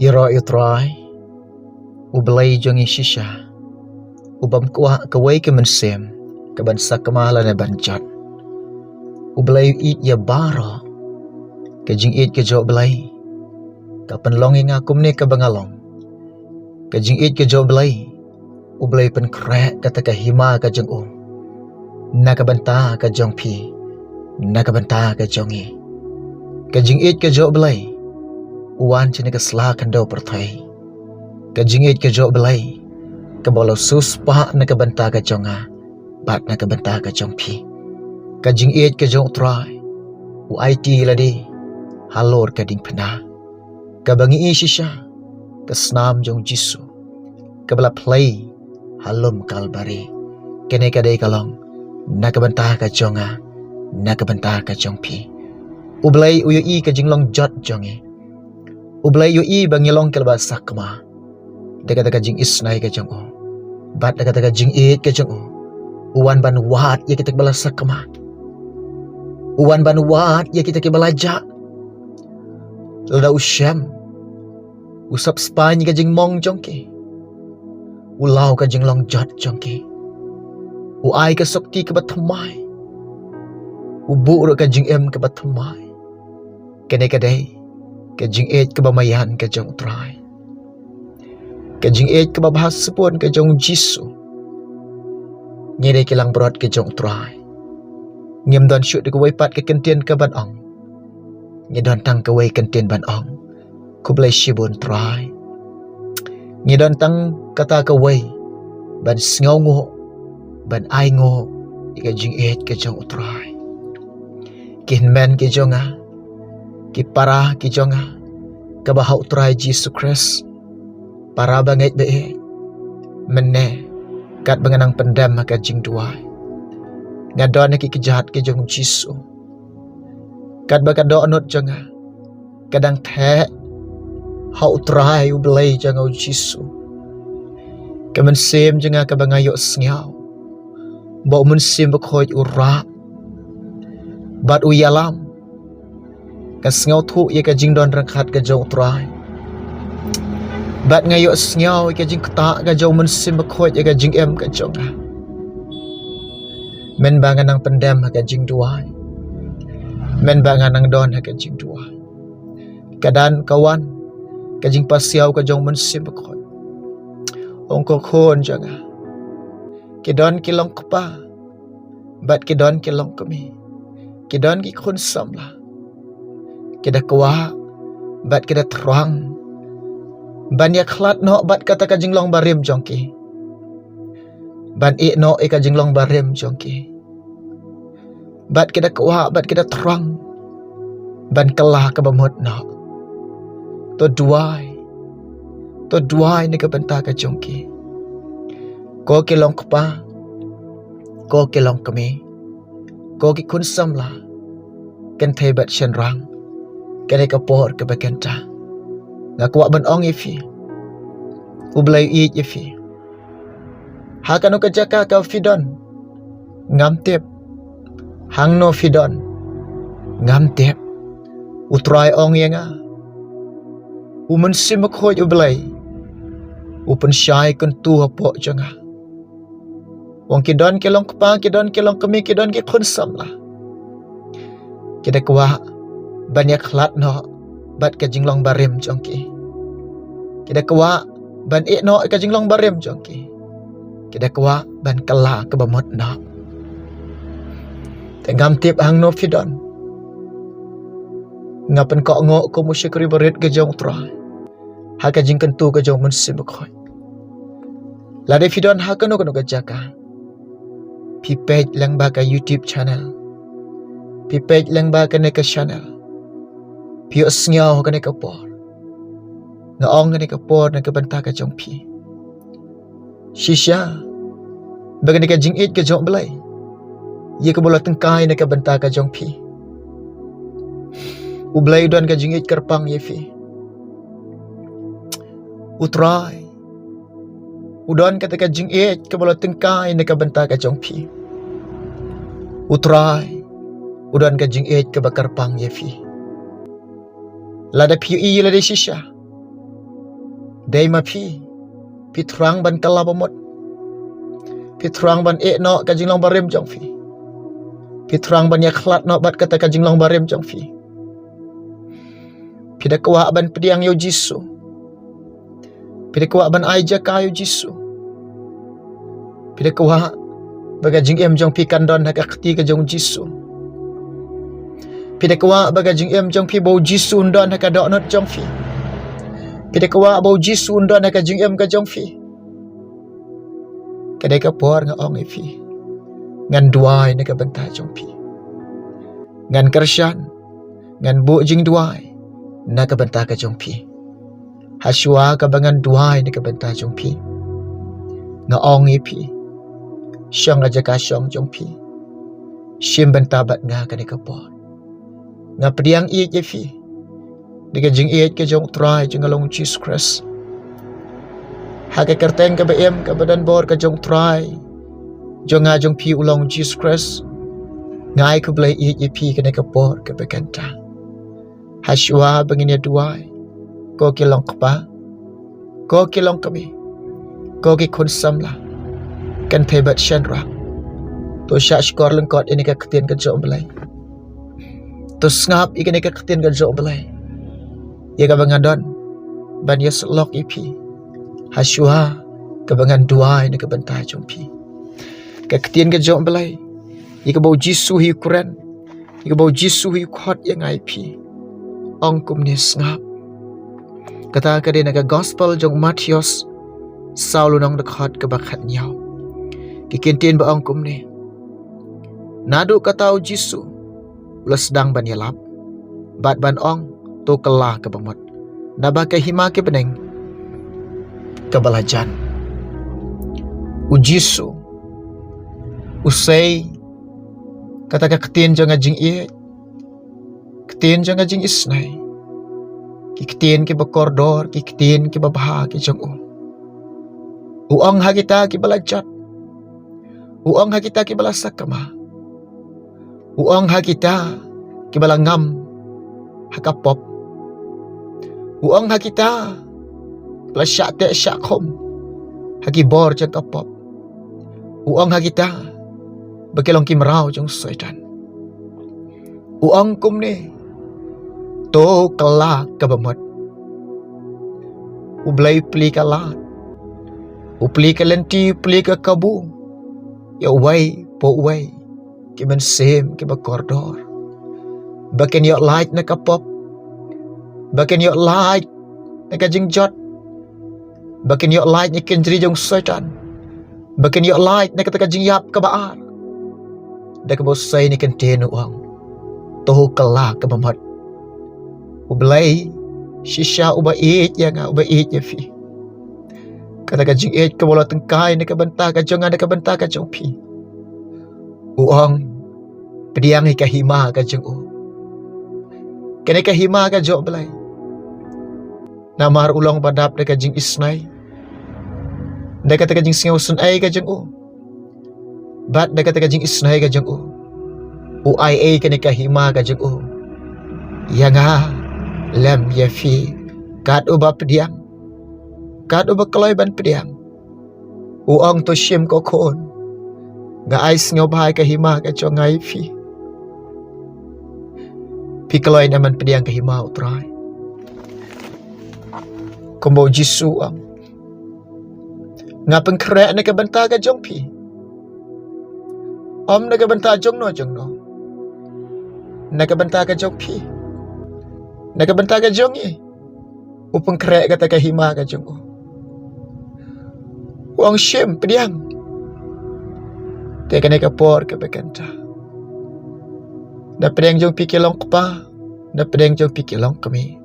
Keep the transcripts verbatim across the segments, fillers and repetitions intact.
Ïaroh ïa u Trai, u Blei jong ngi shisha, u bym kwah kawei ka mynsiem ka ban sakma lane ban jot. U Blei u ïeit ïa baroh. Ka jingïeit ka jong u Blei ka pynlong ïa nga kumne kaba nga long. Ka jingïeit ka jong u Blei, u Blei u pynkhreh kata ka hima ka jong u na ka bynta ka jong phi, na ka bynta ka jong ngi. Ka jingïeit ka jong u Blei u wan sha kane ka sla khyndew pyrthei. Ka jingïeit ka jong u Blei kaba la siewspah na ka bynta ka jong nga bad na ka bynta ka jong phi. Ka jingïeit ka jong u Trai u aiti ïa lade halor ka diengphna, kaba ngi ïohi shisha ka snam jong u Jisu kaba la plie ha lum Kalbari. Kane ka dei ka long na ka bynta ka jong nga, na ka bynta ka jong phi. U Blei u ïohi ka jinglong jot jong ngi. U Blei u ïohi ba ngi long kiba la sakma da kata ka jingisynei ka jong u, bad da kata ka jingïeit ka jong u, u wan ban wad ïa kita kiba la sakma. U wan ban wad ïa kita kiba la jah. Lada u shem, u sap spah ïa ka jingmong jong ki, u law ka jinglong jot jong ki, u ai ka shakti kaba thymmai, u buh ruh ka jingim kaba thymmai. Kane ka dei ka jingïeit kaba maïan ka jong u Trai, ka jingïeit kaba bha shibun ka jong u Jisu. Ngi dei ki langbrot ka jong u Trai. Ngim don shuh da kawei pat ka kyntien ka ban ong. Ngi don tang kawei kyntien ban ong: Khublei shibun Trai. Ngi don tang kata kawei ban sngewnguh, ban ainguh ïa ka jingïeit ka jong u Trai. Ki hynmen ki jong nga, ki para ki jong nga kaba ha u Trai Jisu Khrist, para ba ngeit ba ïeit, mynne katba nga nang pyndem ha ka jingduwai, nga don ha ki kjat ki jong u Jisu. Katba ka dohnud jong nga ka dang theh ha u Trai u Blei jong nga u Jisu, ka mynsiem jong nga kaba nga ïohsngew ba u Mynsiem Bakhuid u rah bad u ïalam. Nga sngewthuh ïa ka jingdon ryngkat ka jong u Trai, bad nga ïohsngew ïa ka jingktah ka jong u Mynsiem Bakhuid ïa ka jingim ka jong nga. Mynba nga nang pyndem ha ka jingduwai, mynba nga nang don ha ka jingduwai, ka don ka wan ka jingpasiaw ka jong u Mynsiem Bakhuid. Ong ko, khun jong nga, ki don ki long kpa bad ki don ki long kmie, ki don ki khun samla. Ki da kwah bad ki da thrang ban ïakhlad noh bad kata ka jinglong barim jong ki, ban ïeh noh ïa ka jinglong barim jong ki. Bad ki da kwah bad ki da thrang ban kylla kaba mut noh. To duwai, to duwai na ka bynta ka jong ki. Ko ki long kpa, ko ki long kmie, ko ki khun samla, kynthei bad shynrang, kane ka por kaba kynta, nga kwah ban ong ïa phi, u Blei u ïeit ïa phi. Ha kano ka jaka ka phi don, ngam tip. Hangno phi don, ngam tip. U Trai ong ïa nga, u Mynsiem Bakhuid u Blei u pynshai kyntu hapoh jong nga. Ong ki don ki long kpa, ki don ki long kmie, ki don ki khun samla. Ki da kwah ban ïakhlad noh bad ka jinglong barim jong ki. Ki da kwah ban ïeh noh ïa ka jinglong barim jong ki. Ki da kwah ban kylla kaba mut noh. Te ngam tip hangno phi don. Nga pynkohnguh kum u shakri barit ka jong u Trai ha ka jingkyntu ka jong u Mynsiem Bakhuid. Lada phi don ha kano kano ka jaka, phi peit lyngba ka YouTube channel, phi peit lyngba kane ka channel, phi ïohsngew ha kane ka por, nga ong kane ka por na ka bynta ka jong phi shisha, ba kane ka jingïeit ka jong u Blei ïa kaba la tyngkai na ka bynta ka jong phi. U Blei u don ka jingïeit kyrpang ïa phi. U Trai u don kata ka jingïeit kaba la tyngkai na ka bynta ka jong phi. U Trai u don ka jingïeit kaba kyrpang ïa phi. Lada phi ïohi ïa lade shisha, Dei ma phi, phi thrang ban kylla bamut. Phi thrang ban ïeh noh ka jinglong barim jong phi. Phi thrang ban ïakhlad noh bad kata ka jinglong barim jong phi. Phi da kwah ban pdiang ïa u Jisu. Phi da kwah ban ai jaka ïa u Jisu. Phi da kwah ba ka jingim jong phi kan don ha ka kti ka jong u Jisu. Phi da kwah ba ka jingim jong phi ba u Jisu un don ha ka dohnud jong phi. Phi da kwah ba u Jisu un don ha ka jingim ka jong phi. Ka dei ka por nga ong ïa phi, ngan duwai na ka bynta jong phi. Ngan kyrshan, ngan buh jingduwai na ka bynta ka jong phi. Hashwa kaba ngan duwai na ka bynta jong phi, nga ong ïa phi, shong ha jaka shong jong phi, shim bynta bad nga kane ka por. Nga pdiang ïeit ïa phi da ka jingïeit ka jong u Trai jong nga long u Jisu Khrist. Ha ka kyrteng kaba im kaba don bor ka jong u Trai jong nga jong phi u long u Jisu Khrist, nga ai khublei ïeit ïa phi kane ka por kaba kynta. Hashwa ba ngin ïa duwai, ko ki long kpa, ko ki long kmie, ko ki khun samla, kynthei bad shynrang, to shah shkor lyngkot ïa kane ka ktien ka jong u Blei. To sngap ïa kane ka ktien ka jong u Blei, ïa kaba nga don ban ïa syllok ïa phi. Hashwa kaba ngan duwai na ka bynta jong phi. Ka ktien ka jong u Blei, ïa kaba u Jisu hi u kren, ïa kaba u Jisu hi u khot ïa nga ïa phi, ong kumne, sngap. Kata ka dei na ka gospel jong u Mathaios, saw lynnong, dkhot kaba khatnïaw. Ki kyntien ba ong kumne. Naduh kata u Jisu u la sdang ban ïalap bad ban ong, to kylla ka bamut, naba ka hima ki bneng kaba la jan. U Jisu u sei kata ka ktien jong ka jingïeit, ktien jong ka jingisnei, ki ktien kiba kordor, ki ktien kiba bha ki jong u. U ong ha kita kiba la jot, u ong ha kita kiba la sakma, u ong ha kita kiba la ngam ha ka pop, u ong ha kita ba la shah teh shah khum ha ki bor jong ka pop, u ong ha kita ba ki long ki mraw jong u Soitan. U ong kumne, to kylla ka bamut. U Blei u plie ka lad, u plie ka lynti, u plie ka kabu ïa uwei pa uwei ki mynsiem kiba kordor, ba kin ïoh lait na ka pop, ba kin ïoh lait na ka jingjot, ba kin ïoh lait na ka kynjri jong u Soitan, ba kin ïoh lait na kata ka jingïap kaba ar. Da kaba u sei na ka ktien u ong, to kylla ka bamut. U Blei shisha uba ïeit ïa nga, uba ïeit ïa phi. Kata ka jingïeit kaba u la tyngkai na ka bynta ka jong nga, na ka bynta ka jong phi. U ong, pdiang ïa ka hima ka jong u. Kane ka hima ka jong u Blei, namar u long ba dap da ka jingisnei, da kata ka jingsngewsynei ka jong u, bad da kata ka jingisnei ka jong u, u ai ei kane ka hima ka jong u ïa nga lem ïa phi. Kat uba pdiang, kat uba kloi ban pdiang, u ong, to shim, ko khun, nga ai sngewbha ïa ka hima ka jong nga ïa phi. Phi kloi ne em ban pdiang ka hima u Trai? Kumba u Jisu u ong, nga pynkhreh na ka bynta ka jong phi. Ym na ka bynta jong no jong no, na ka bynta ka jong phi, na ka bynta ka jong ngi. U pynkhreh kata ka hima ka jong u. U ong, shim, pdiang. Te kane ka por kaba kynta, na pdeng jong phi ki long kpa, na pdeng jong phi ki long kmie,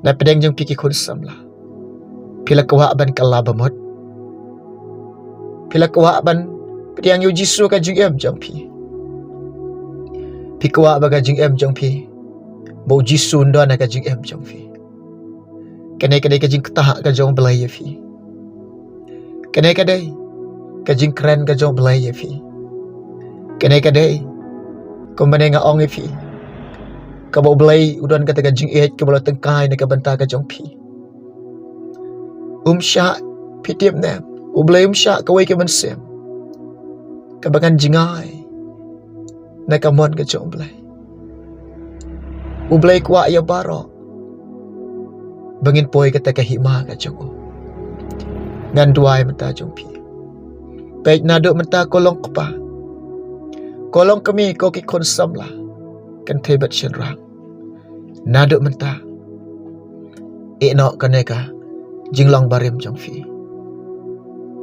na pdeng jong phi ki khun samla, phi la kwah ban kylla bamut? Phi la kwah ban pdiang ïa u Jisu ha ka jingim jong phi? Phi kwah ba ka jingim jong phi, ba u Jisu un don ha ka jingim jong phi? Kane ka dei ka jingktah ka jong u Blei ïa phi. Kane ka dei ka jingkren ka jong u Blei ïa phi. Kane ka dei, kumba ne nga ong ïa phi, kaba u Blei u don kata ka jingïeit kaba la tyngkai na ka bynta ka jong phi. Um shah, phi tip ne, U Blei um shah kawei ka mynsiem kaba ngan jngai na ka mon ka jong U Blei. U Blei kwah ïa baroh ba ngin poi kata ka hima ka jong u. Ngan duwai mynta jong phi. Peit, naduh mynta ko long kpa, ko long kmie, ko ki khun samla, kynthei bad shynrang, naduh mynta, ïeh noh kane ka jinglong barim jong phi.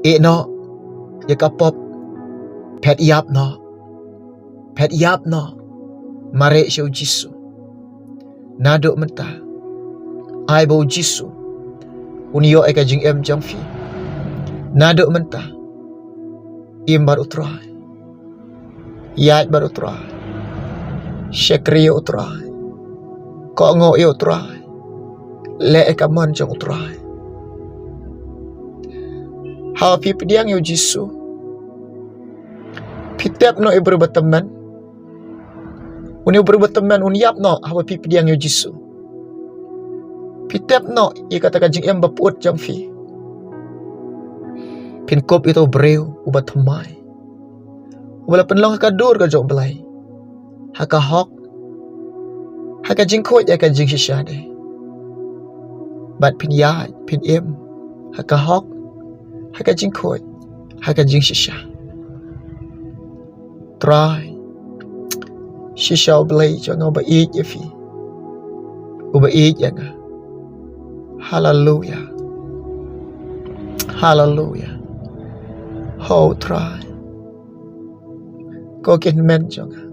Ïeh noh ïa ka pop. Phet ïap noh. Phet ïap noh. Mareh sha U Jisu. Naduh mynta, ai ba U Jisu un ïoh ïa ka jingim jong phi. Naduh mynta, im bad U Trai. Ïaid bad U Trai. Shakri ïa U Trai. Kohnguh ïa U Trai. Leh ïa ka mon jong U Trai. Haba phi pdiang ïa U Jisu, phi tip noh ïa u briew ba tymmen. Une u briew ba tymmen un ïap noh haba phi pdiang ïa U Jisu. Phi tip noh ïa kata ka jingim ba pyut jong phi. Phin kup ïa uto u briew uba thymmai, uba la pynlong ha ka dur ka jong U Blei, ha ka hok, ha ka jingkhuid, ha ka jingshisha de. Bad phin ïaid, phin im ha ka hok, ha ka jingkhuid, ha ka jingshisha. Trai, shisha U Blei jong nga uba ïeit ïa phi, uba ïeit ïa nga. Haleluya. Haleluya. Ho Trai, ko ki hynmen jong nga,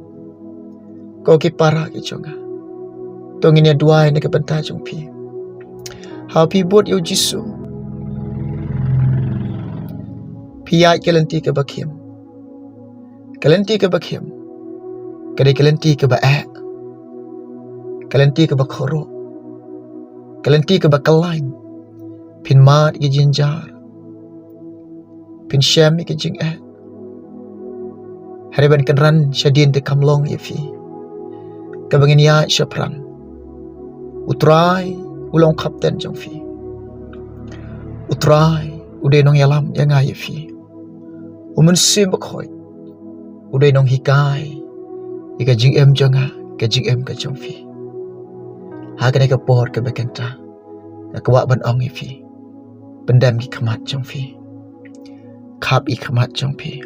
ko ki para ki jong nga, to ngin ïa duwai na ka bynta jong phi. Haba phi bud ïa U Jisu, phi ïaid ka lynti kaba khim. Ka lynti kaba khim ka dei ka lynti kaba eh, ka lynti kaba khuruh, ka lynti kaba khlaiñ. Phin mad ïa ki jynjar, phin shem ïa ki jingeh. Hynrei ban kynran shadien te kam long ïa phi kaba ngin ïaid shaphrang. U Trai u long kapten jong phi. U Trai u dei nongïalam ïa nga ïa phi. U Mynsiem Bakhuid u dei nonghikai ïa ka jingim jong nga, ka jingim ka jong phi. Ha kane ka por kaba kynta, nga kwah ban ong ïa phi, pyndem ki khmat jong phi. Khap ïa ki khmat jong phi.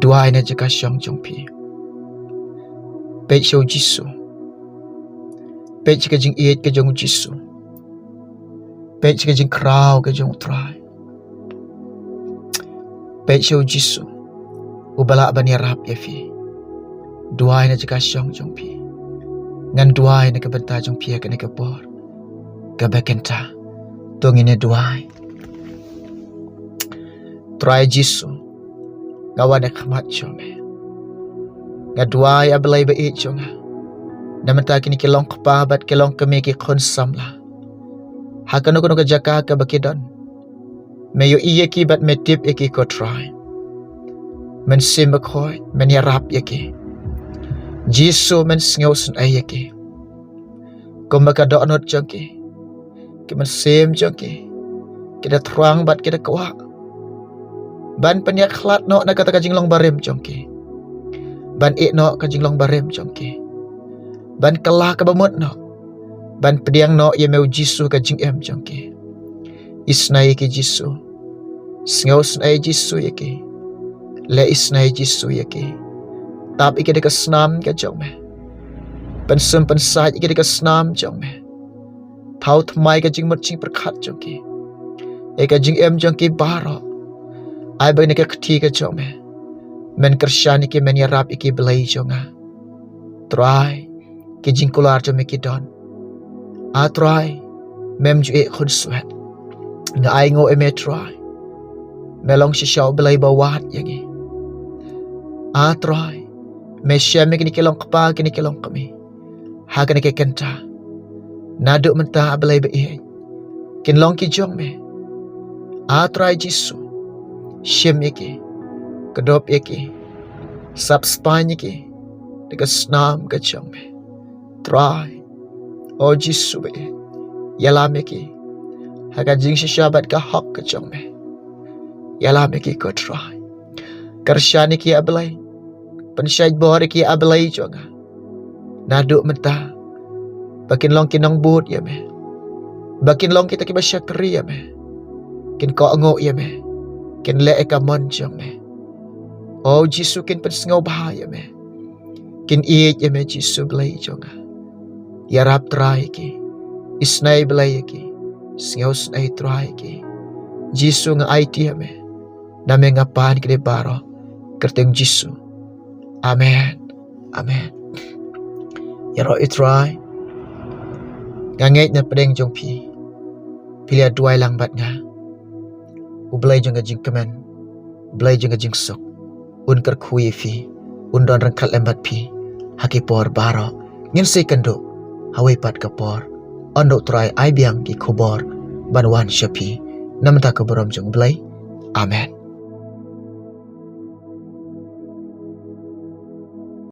Duwai na jaka shong jong phi. Peit sha U Jisu. Peit sha ka jingïeit ka jong U Jisu. Peit sha ka jingkhraw ka jong U Trai. Peit sha U Jisu, uba lah ban ïarap ïa phi. Duwai na jaka shong jong phi. Ngan duwai na ka bynta jong phi ha kane ka por kaba kynta. To ngin ïa duwai. Trai Jisu, nga wan ha khmat jong me. Nga duwai, A Blei ba ïeit jong nga, na bynta kine ki long kpa bad ki long kmie, ki khun samla, ha kano kano ka jaka kaba ki don. Me ïohi ïa ki bad me tip ïa ki, ko Trai. Mynsiem Bakhuid, men ïarap ïa ki. Jisu, men sngewsynei ïa ki. Kumba ka dohnud jong ki, ki mynsiem jong ki, ki da thrang bad ki da kwah ban pynïakhlad noh na kata ka jinglong barim jong ki, ban ïeh noh ka jinglong barim jong ki, ban kylla kaba mut noh, ban pdiang noh ïa me, U Jisu, ka jingim jong ki. Isynei ïa ki, Jisu. Sngewsynei, Jisu, ïa ki. Leh isynei, Jisu, ïa ki. Tap ïa ki da ka snam ka jong me. Pynsum pynsait ïa ki da ka snam jong me. Thaw thymmai ka jingmut jingpyrkhat jong ki. Ïa ka jingim jong ki baroh, ai ba kane ka kti ka jong me, men kyrshan ïa ki, men ïarap ïa ki, Blei jong nga. Trai, ki jingkular jong me ki don. A Trai, mem ju ïeh khunswet. Nga ainguh ïa me, Trai. Me long shisha U Blei ba wad ïa ngi. A Trai, me shem ïa kine ki long kpa, kine ki long kmie, ha kane ka kynta. Naduh mynta, A Blei ba ïeit, kin long ki jong me. A Trai Jisu, shim ïa ki, kdup ïa ki, sap spaiñ ïa ki da ka snam ka jong me. Trai, O Jisu ba ïeit, ïalam ïa ki. ha ka jingshisha bad ka hok ka jong me. Ïalam ïa ki ko Trai. Kyrshan ïa ki A Blei. Pynshait bor ïa ki A Blei jong nga. Naduh mynta ba kin long ki nongbud ïa me. Ba kin long kita kiba shakri ïa me. Kin kohnguh ïa me. Kin leh ïa ka mon jong me. O Jisu, kin pynsngewbha ïa me. Kin ïeit ïa me Jisu Blei jong nga. Ïarap Trai ïa ki. Isynei Blei ïa ki. Sngewsynei Trai ïa ki. Jisu, nga aiti ïa me. Na me nga pan ïa ki dei baroh. Kyrteng Jisu. Amen. Amen. Ïaroh ïa Trai. Nga ngeit na pdeng jong phi, phi la duwai lang bad nga. U Blei jong ka jingkmen, Blei jong ka jingsuk, un kyrkhu ïa phi, un don ryngkat lem bad phi ha ki por baroh. Ngin sa ïakynduh ha kawei pat ka por. Ynda U Trai ai biang ki khubor ban wan sha phi. Namar ka burom jong U Blei. Amen.